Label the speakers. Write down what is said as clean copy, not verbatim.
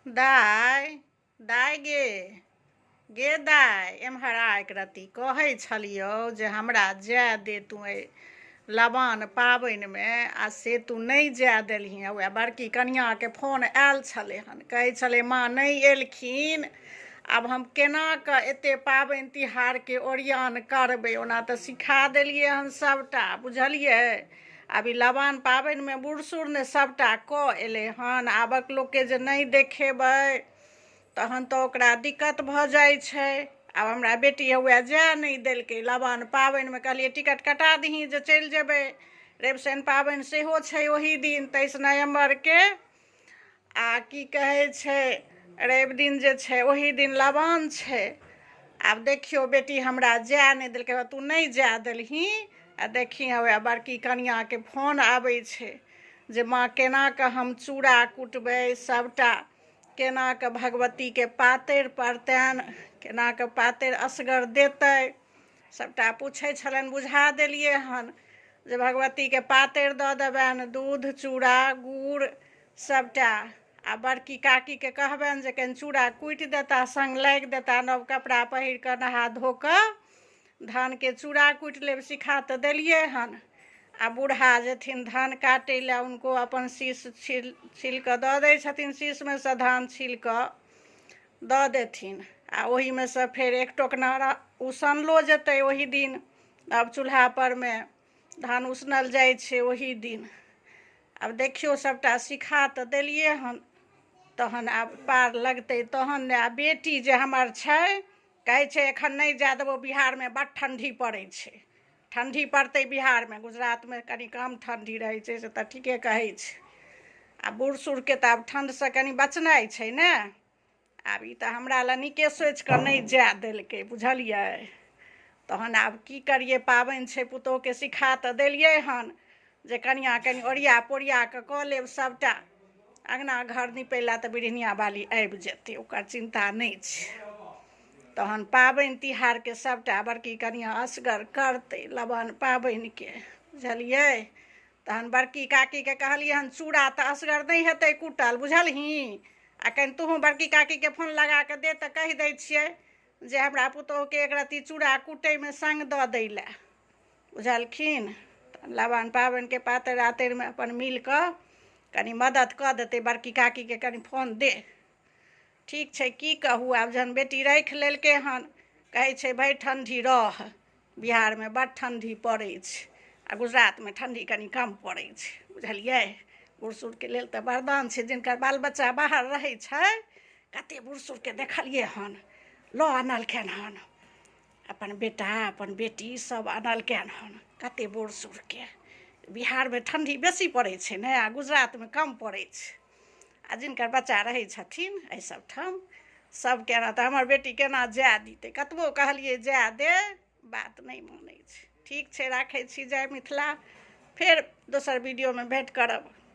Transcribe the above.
Speaker 1: दाय दाय गे गे दाय एम्हर आ एक रत्ती कहै छलियौ जे हमरा जाय दे तू एहि लबान पाबनिमे आ से तू नहि जाय देलही उएह बड़की कनिआँके फोन आयल छलै हन कहै छलै माँ नहि एलखिन आब हम केना कऽ एतेक पाबनि तिहारके ओरियान करबै ओना तऽ सिखा देलियै हन सभटा बुझलियै आब ई लबान पाबनिमे बूढ़ सूढ़ ने सभटा कऽ एलै हन आबक लोकके जे नहि देखेबै तहन तऽ ओकरा दिक्कत भऽ जाइ छै आब हमरा बेटी हौए जाए नहि देलकै लबान पाबनिमे कहलियै टिकट कटा दही जे चलि जेबै रवि शनि पाबनि सेहो छै ओही दिन 23 नवम्बरके आ की कहै छै रवि दिन जे छै ओही दिन लबान छै आब देखियौ बेटी हमरा जाए नहि देलकै तू नहि जाए देलही आ देखी हौए बड़की कनिआँके फोन आबै छै जे माँ केना कऽ हम चूड़ा कुटबै सभटा केना कऽ भगवतीके पातरि पड़तनि केना कऽ पातरि असगर देतै सभटा पूछै छलनि बुझा देलियै हन जे भगवतीके पातरि दऽ देबनि दूध चूड़ा गुड़ सभटा आ बड़की काकीके कहबनि जे कनि चूड़ा कुटि देता सङ्ग लागि देता नव कपड़ा पहिर कऽ नहा धो कऽ धानके चूड़ा कुटि लेब सिखा तऽ देलियै हन आ बूढ़ा जेथिन धान काटै लए हुनको अपन शीश छील छील कऽ दऽ दै छथिन शीशमे सँ धान छील कऽ दऽ देथिन आ ओहीमे सँ फेर एक टोकना उसनलो जेतै ओही दिन आब चूल्हापर मे धान उसनल जाइ छै ओही दिन आब देखियौ सभटा सिखा तऽ देलियै हन तहन आब पार लगतै तहन ने आ बेटी जे हमर छै कहै छै एखन नहि जाय देबौ बिहारमे बड ठण्डी पड़ै छै ठण्डी पड़तै बिहारमे गुजरातमे कनि कम ठण्डी रहै छै से तऽ ठीके कहै छै आ बूढ़ सूढ़के तऽ आब ठण्डसँ कनि बचनाइ छै ने आब ई तऽ हमरा लए नीके सोचि कऽ नहि जाय देलकै बुझलियै तहन आब की करियै पाबनि छै पुतोहुके सिखा तऽ देलियै हन जे कनिआँ कनि ओरिया पोरिया कऽ कऽ लेब सभटा अङ्गना घर निपै लए तऽ बिढ़निया बाली आबि जेतै ओकर चिन्ता नहि छै तहन पाबनि तिहारके सभटा बड़की कनिआँ असगर करतै लबान पाबनिके बुझलियै तहन बड़की काकीके कहलियै हन चूड़ा तऽ असगर नहि हेतै कुटल बुझलही आ कनि तोहूँ बड़की काकीके फोन लगा कऽ दे तऽ कहि दै छियै जे हमरा पुतोहुके एक रत्ती चूड़ा कुटैमे सङ्ग दऽ दै लए बुझलखिन तऽ लबान पाबनिके पातरि आतरिमे अपन मिल कऽ कनि मदति कऽ देतै बड़की काकीके कनि फोन दे ठीक छै की कहू आब जहन बेटी राखि लेलकै हन कहै छै भरि ठण्डी रह बिहारमे बड़ ठण्डी पड़ै छै आ गुजरातमे ठण्डी कनि कम पड़ै छै बुझलियै बूढ़ सूढ़के लेल तऽ वरदान छै जिनकर बाल बच्चा बाहर रहै छै कते बूढ़ सूढ़के देखलियै हन लऽ अनलखिन हन अपन बेटा अपन बेटी सब अनलकनि हन कते बूढ़ सूढ़के बिहारमे ठण्डी बेसी पड़ै छै ने आ गुजरातमे कम पड़ै छै आ जिनकर बच्चा रहै छथिन एहि सब ठाम सबके एना तऽ हमर बेटी केना जाय दितै कतबो कहलियै जाय दे बात नहि मानै छै ठीक छै राखै छी जय मिथिला फेर दोसर वीडियोमे भेँट करब।